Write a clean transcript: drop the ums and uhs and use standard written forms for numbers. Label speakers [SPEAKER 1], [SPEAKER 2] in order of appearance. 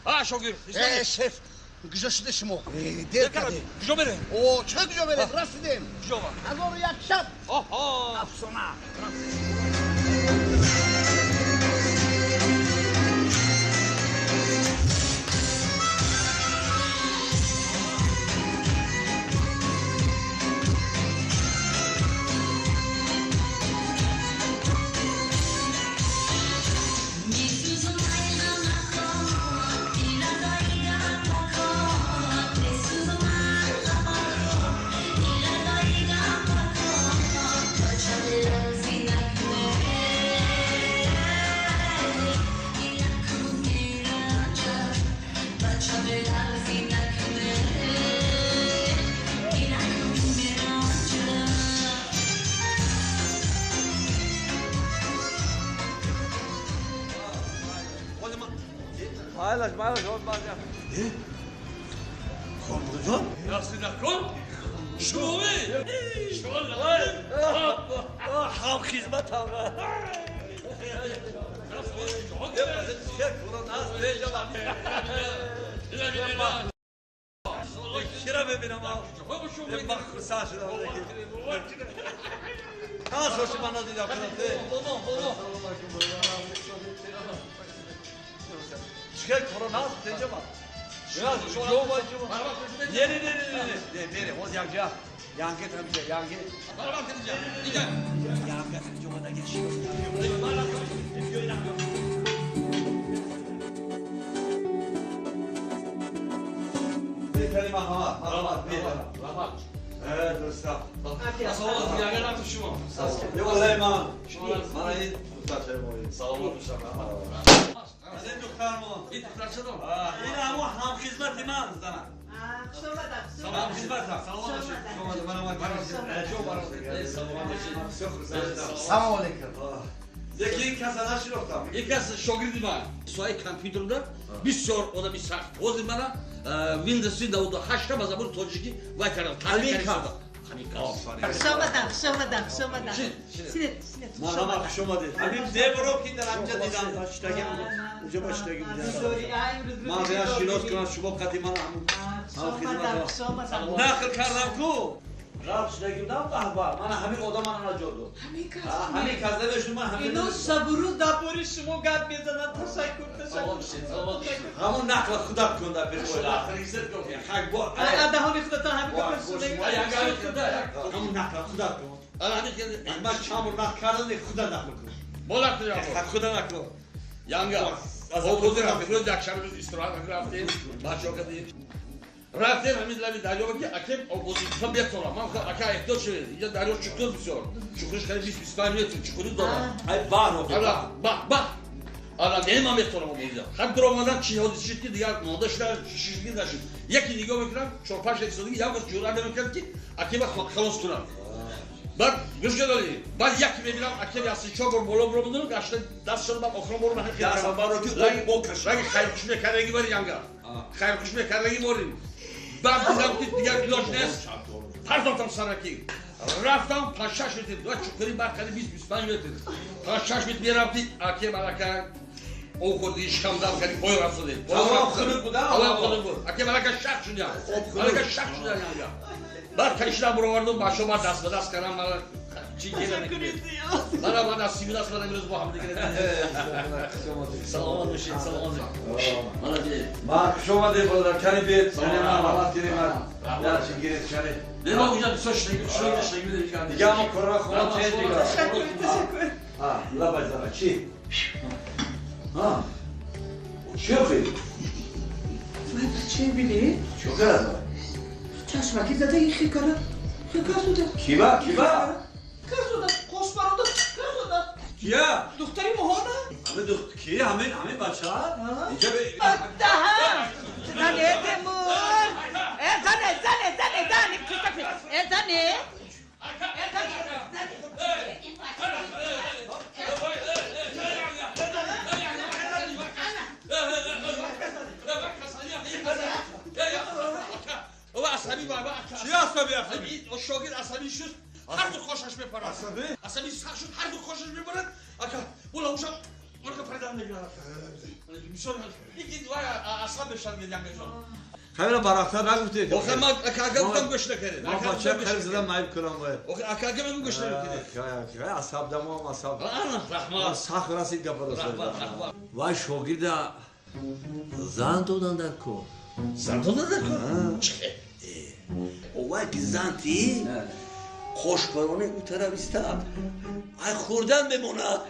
[SPEAKER 1] А, шогирд.
[SPEAKER 2] Э, шеф, куҷо шуде шумо? Дер кардем.
[SPEAKER 1] Куҷо мерем?
[SPEAKER 2] О, ча куҷо мерем? Расидем.
[SPEAKER 1] Куҷо ва?
[SPEAKER 2] 1001 шаб.
[SPEAKER 1] Оҳо.
[SPEAKER 2] Афсона.
[SPEAKER 3] Майлаш, майлаш, он базя.
[SPEAKER 2] Хонбуҷон?
[SPEAKER 1] Расидакун? Шуми? Шумо
[SPEAKER 3] Ҳам хизматам. Кира мебинам? Ман хурсанд шудам. Ҳа, ман надидам. Чикар корона аст теҷама. Не, не, не, не, не, не, ҳоз якҷа. Янге тамиҷа, янге. Янге тамиҷа омадаги шинос. Калима ҳамат, марҳамат, раҳмат. Дӯстам.
[SPEAKER 1] Саломат, янга рафту шумо.
[SPEAKER 3] Валлаи ман. Мана ин духтарчаи мо.
[SPEAKER 1] Саломат бошам, раҳмат.
[SPEAKER 3] Ин духтармон.
[SPEAKER 1] Ин духтарчадон.
[SPEAKER 3] Ин ҳамон ҳамхизмати ман зана. Ҳамхизматам.
[SPEAKER 1] Саломат бошед.
[SPEAKER 2] Салом алейкум.
[SPEAKER 3] Яки ин каса нашинохтам.
[SPEAKER 1] Ин кас шогирди ман. Соҳаи компютерда бисёр одами сахт. Ҳозир мана Windows 98 ба забони тоҷикӣ вай кардам.
[SPEAKER 3] Ҳамин кас.
[SPEAKER 1] Ҳамин кас.
[SPEAKER 4] Хуш омадам, хуш омадам, хуш омадам. Синет, синет.
[SPEAKER 3] Марҳамат, хуш омадед. Ҳамин зебро ки дар ҳамҷа дидам, шиштагӣ уҷа ба шиштагӣ будам. Ман бояд шинос кунам шумо қади ман ҳамун
[SPEAKER 4] ҳамхизмат.
[SPEAKER 3] Нақл кардам ку. Рафт шиштагӣ будам баҳба. Мана ҳамин одам мана наҷот дод.
[SPEAKER 4] Ҳамин кас.
[SPEAKER 3] Ҳамин кас намешуд ман ҳамин.
[SPEAKER 4] Ино шабу рӯз дар бораи шумо гап мезананд. Ташаккур, ташаккур.
[SPEAKER 3] Ҳамон нақла худат кун дар пеши хак бо.
[SPEAKER 4] Даҳони худатон ҳамин гапро шунед.
[SPEAKER 3] Ҳамон нақла худат кун. Ман чанд бор нақл кардам, худат нақл кун.
[SPEAKER 1] Бо нақл
[SPEAKER 3] Хак худат нақл кун.
[SPEAKER 1] Янга. Ҳозир рафтем, якшанбе рӯз истироҳат рафтем, бачаҳо кардем. Рафтем ҳамин лаби дарё ки акем обозиқа меторам. Ман гуфтам ака эҳтиёт шавед, инҷа дарё чуқур бисёр. Чуқуриш қариб 20-25 метр чуқурӣ дорад.
[SPEAKER 3] Ай баҳр
[SPEAKER 1] Ала баҳ баҳ. Ала не ман меторам обозиқа. Хак дуромадам чи ҳодиса шуд ки дигар монда шуда шишги нашуд. Яке нигоҳ мекунам, чор-панҷ истодагӣ як бор ҷуръат намекард ки акема халос кунам. Баъд гӯш кардали. Баъд яке мебинам акем яси чор бор боло буромадам, гашта дастшон баъд охирон бор ман
[SPEAKER 3] Дастам баро ки об кашид.
[SPEAKER 1] Раги хайрхуш мекардаги бари янга. Хайрхуш мекардаги борим. Баъд дидам ки дигар илоҷ нест. Партофтам сараки. Рафтам 5-6 метр, ва чуқури бар қариб 20-25 метр. 5-6 метр мерафти, акем алака об хӯрди, шикам дам карди, поён рафтодем.
[SPEAKER 3] Ҳаво хунук буд,
[SPEAKER 1] Ҳаво хунук буд. Акем алака шах шудям. Алака шах шудям янга. Баъд кашидам буровардум, бачаҳо баъд даст ба даст кардам, мана чи гирам. Мана баъд аз сими даст мана имрӯз бо ҳамдига. Саломат бошед, саломат бошед. Мана бинед.
[SPEAKER 3] Ман хуш омадед, бародар. Кани бед, кани марҳамат кунем. Дар чи гиред, кани.
[SPEAKER 1] Не, ма уҷа бисёр шиштагӣ, шиштагӣ, шиштагӣ.
[SPEAKER 3] Дига ҳамон корро хона чен дига.
[SPEAKER 4] Ташаккур, ташаккур.
[SPEAKER 3] Ҳа, лабай зана, чи? Ҳа? Чӣ охи?
[SPEAKER 4] Вай бачаи бинед.
[SPEAKER 3] Чӣ кард?
[SPEAKER 4] Чашмаки зада ин хикара. Хикар зуда.
[SPEAKER 3] Киба? Киба?
[SPEAKER 4] Кар зуда. Қош барода. Кар зуда.
[SPEAKER 3] Кия?
[SPEAKER 4] Духтари моҳона.
[SPEAKER 3] Ҳамин духт ки? Ҳамин ҳамин бача? Инҷа бе
[SPEAKER 4] Даҳан. Зане Темур. Э зане, зане, зане, зане. Э зане. Э зане.
[SPEAKER 1] Асаби баба.
[SPEAKER 3] Чи асаби асаби?
[SPEAKER 1] Шогирд асаби шуд, ҳар ду қошаш мепарад.
[SPEAKER 3] Асаби?
[SPEAKER 1] Асаби сахт шуд, ҳар ду қошаш мепарад. Ака, ула ушам, ула парида. дар мегирад. Бисёр яки вай асаб мешавад янгаҷон.
[SPEAKER 3] Хайра барахта нагуфтед.
[SPEAKER 1] Охе ма акага гуфтам гӯш накардед.
[SPEAKER 3] Ма бача хайр задам майб кунам бояд.
[SPEAKER 1] Охе акага мегӯ гӯш накардед.
[SPEAKER 3] Хай асаб дамам асаб.
[SPEAKER 1] Раҳмат.
[SPEAKER 3] Сахт расид гапа рост.
[SPEAKER 1] Раҳмат, раҳмат.
[SPEAKER 3] Вай шогирда зан додан дар кор.
[SPEAKER 1] Зан додан дар кор? Чӣ?
[SPEAKER 3] Овай ки зан ти қошпарони ӯ тараф истад. Ай хӯрдан мемонад.